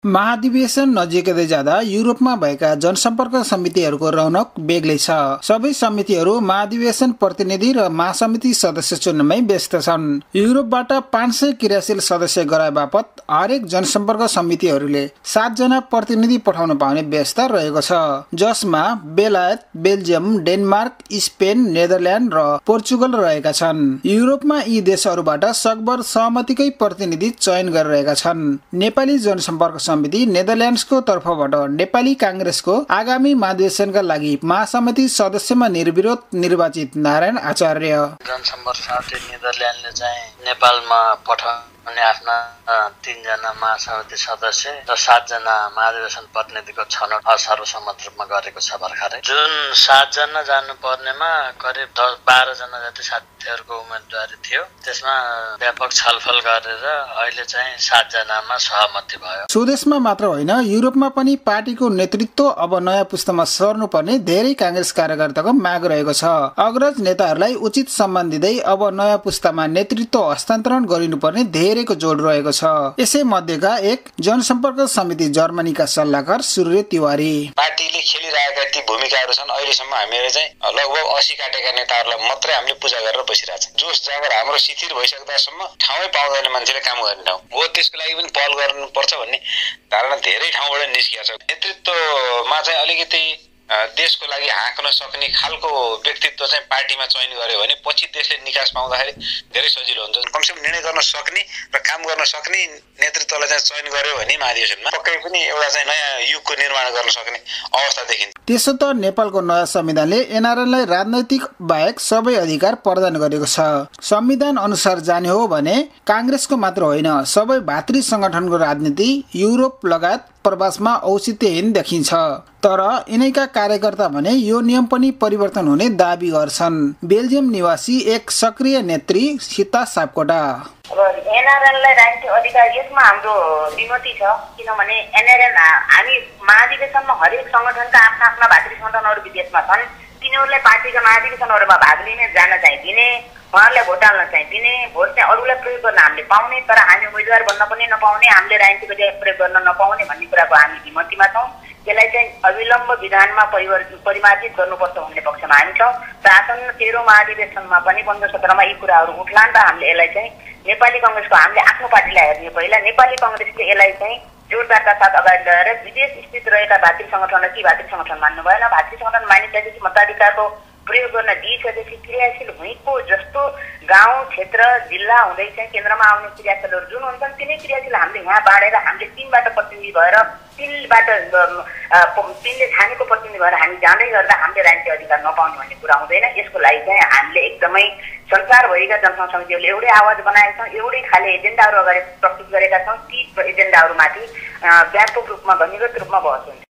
महाधिवेशन नजिकै जाँदा युरोपमा भएका जनसम्पर्क समितिहरूको रौनक बेग्लै छ। सबै समितिहरू महाधिवेशन प्रतिनिधि र महासमिति सदस्य चुन्नमै व्यस्त छन्। युरोपबाट 500 क्रियाशील सदस्य गराए बापत हरेक जनसम्पर्क समितिहरूले 7 जना प्रतिनिधि पठाउन पाउने व्यवस्था रहेको छ, जसमा बेलायत, बेल्जियम, डेनमार्क, स्पेन, नेदरल्यान्ड र पोर्चुगल रहेका छन्। युरोपमा यी देशहरूबाट सकभर सहमतिकै प्रतिनिधि चयन गरिरहेका छन्। नेपाली जनसम्पर्क समिति नेदरल्यान्ड्सको तर्फबाट नेपाली कांग्रेसको आगामी महाधिवेशनका लागि महासमिति सदस्यमा निर्विरोध निर्वाचित नारायण आचार्य। जनसम्पर्क समिति नेदरल्यान्डले चाहिँ नेपालमा पठाउने आफ्ना 3 जना महासमिति सदस्य र 7 जना महाधिवेशन प्रतिनिधिको छनौट सर्वसम्मत रूपमा गरेको छ भर्खरै। जुन 7 जना जानु पर्नेमा करिब 10-12 जना जति साथीहरूको उम्मेदवारी थियो, त्यसमा व्यापक छलफल गरेर अहिले चाहिँ 7 जनामा सहमति भयो। स्वदेशमा मात्र होइन, युरोपमा पनि पार्टीको नेतृत्व अब नयाँ पुस्तामा सर्नुपर्ने धेरै कांग्रेस कार्यकर्ताको माग रहेको छ। अग्रज नेताहरूलाई उचित सम्मान दिँदै अब नयाँ पुस्तामा नेतृत्व हस्तान्तरण गरिनुपर्ने धेरैको जोड रहेको छ। यसै मध्येका एक जनसम्पर्क समिति जर्मनीका सल्लाहकार सूर्य तिवारी। पार्टीले खेलिरहेका ती भूमिकाहरू छन्। अहिलेसम्म हामीले चाहिँ लगभग 80 काटेका नेताहरूलाई मात्रै हामीले पूजा गरेर बसिरहेछ। जोस जाँगर हाम्रो शिथिल भइसक्दासम्म ठाउँै पाउँदैन मान्छेले काम गर्ने ठाउँ हो, त्यसको लागि पनि पहल गर्नुपर्छ भन्ने धारणा धेरै ठाउँबाट निस्किएको छ। नेतृत्वमा चाहिँ अलिकति देशको लागि हाँक्न सक्ने खालको व्यक्तित्व चाहिँ पार्टीमा चयन गर्यो भने पछि देशले निकास पाउँदाखेरि धेरै सजिलो हुन्छ। कमसेकम निर्णय गर्न सक्ने र काम गर्न सक्ने नेतृत्वलाई चाहिँ चयन गर्यो भने महाधिवेशनमा पक्कै पनि एउटा चाहिँ नयाँ युगको निर्माण गर्न सक्ने अवस्था देखिन्छ। त्यसो त नेपालको नयाँ संविधानले एनआरएललाई राजनैतिक बाहेक सबै अधिकार प्रदान गरेको छ। संविधान अनुसार जाने हो भने कांग्रेसको मात्र होइन, सबै भातृ संगठनको राजनीति युरोप लगायत प्रवासमा औचित्यहीन देखिन्छ। तर यिनैका कार्यकर्ता भने यो नियम पनि परिवर्तन हुने दाबी गर्छन्। बेल्जियम निवासी एक सक्रिय नेत्री सीता सापकोटा। अब एनआरएललाई राजनीतिक अधिकार यसमा हाम्रो विमति छ, किनभने एनआरएल हामी महाधिवेशनमा हरेक संगठनका आफ्ना आफ्ना भातृ संगठनहरू विदेशमा छन्। तिनीहरूलाई पार्टीका महाधिवेशनहरूमा भाग लिने जान चाहिँ दिने, उहाँहरूलाई भोट हाल्न चाहिँ दिने, भोट चाहिँ अरूलाई प्रयोग गर्न हामीले पाउने, तर हामी उम्मेदवार बन्न पनि नपाउने, हामीले राजनीतिक अधिकार प्रयोग गर्न नपाउने भन्ने कुराको हामी विमतिमा छौँ। यसलाई चाहिँ अविलम्ब विधानमा परिमार्जित गर्नुपर्छ भन्ने पक्षमा हामी छौँ र आसन्न 13औं महाधिवेशनमा पनि 15-17मा यी कुराहरू उठ्लान् र हामीले यसलाई चाहिँ नेपाली कांग्रेसको हामीले आफ्नो पार्टीलाई हेर्ने पहिला नेपाली कांग्रेसले यसलाई चाहिँ जोरदारका साथ अगाडि ल्याएर विदेश स्थित रहेका भातृ संगठनलाई कि भातृ संगठन मान्नु भएन, भातृ संगठन मानिसकेपछि मताधिकारको प्रयोग गर्न दिइसकेपछि क्रियाशील भुइँको जस्तो गाउँ क्षेत्र जिल्ला हुँदै चाहिँ केन्द्रमा आउने क्रियाशीलहरू जुन हुन्छन् तिनै क्रियाशील हामीले यहाँ बाँडेर हामीले 3बाट प्रतिनिधि भएर 3ले छानेको प्रतिनिधि भएर हामी जाँदै गर्दा हामीले राजनीतिक अधिकार नपाउने भन्ने कुरा हुँदैन। यसको लागि चाहिँ हामीले एकदमै संसारभरिका जनसङ्घ समितिहरूले एउटै आवाज बनाएका छौँ, एउटै खाले एजेन्डाहरू अगाडि प्रस्तुत गरेका छौँ। ती एजेन्डाहरूमाथि व्यापक रूपमा घनीभूत रूपमा बहस हुन्छ।